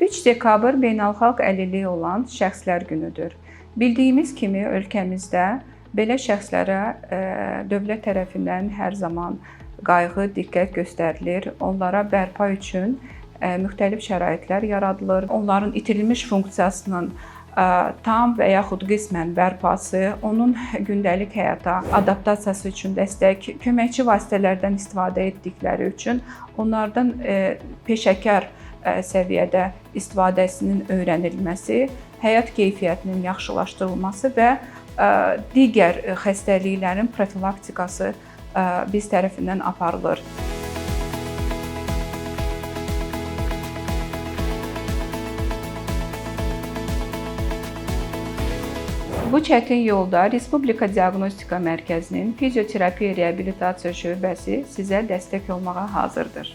3 dekabr Beynəlxalq Əlilliyi olan Şəxslər Günüdür. Bildiyimiz kimi ölkəmizdə belə şəxslərə dövlət tərəfindən hər zaman qayğı, diqqət göstərilir. Onlara bərpa üçün müxtəlif şəraitlər yaradılır. Onların itirilmiş funksiyasının tam və yaxud qismən bərpası, onun gündəlik həyata adaptasiyası üçün dəstək, köməkçi vasitələrdən istifadə etdikləri üçün onlardan peşəkar səviyyədə istifadəsinin öyrənilməsi, həyat keyfiyyətinin yaxşılaşdırılması və digər xəstəliklərin profilaktikası biz tərəfindən aparılır. Bu çətin yolda Respublika Diaqnostika Mərkəzinin Fizioterapiya Reabilitasiya şöbəsi sizə dəstək olmağa hazırdır.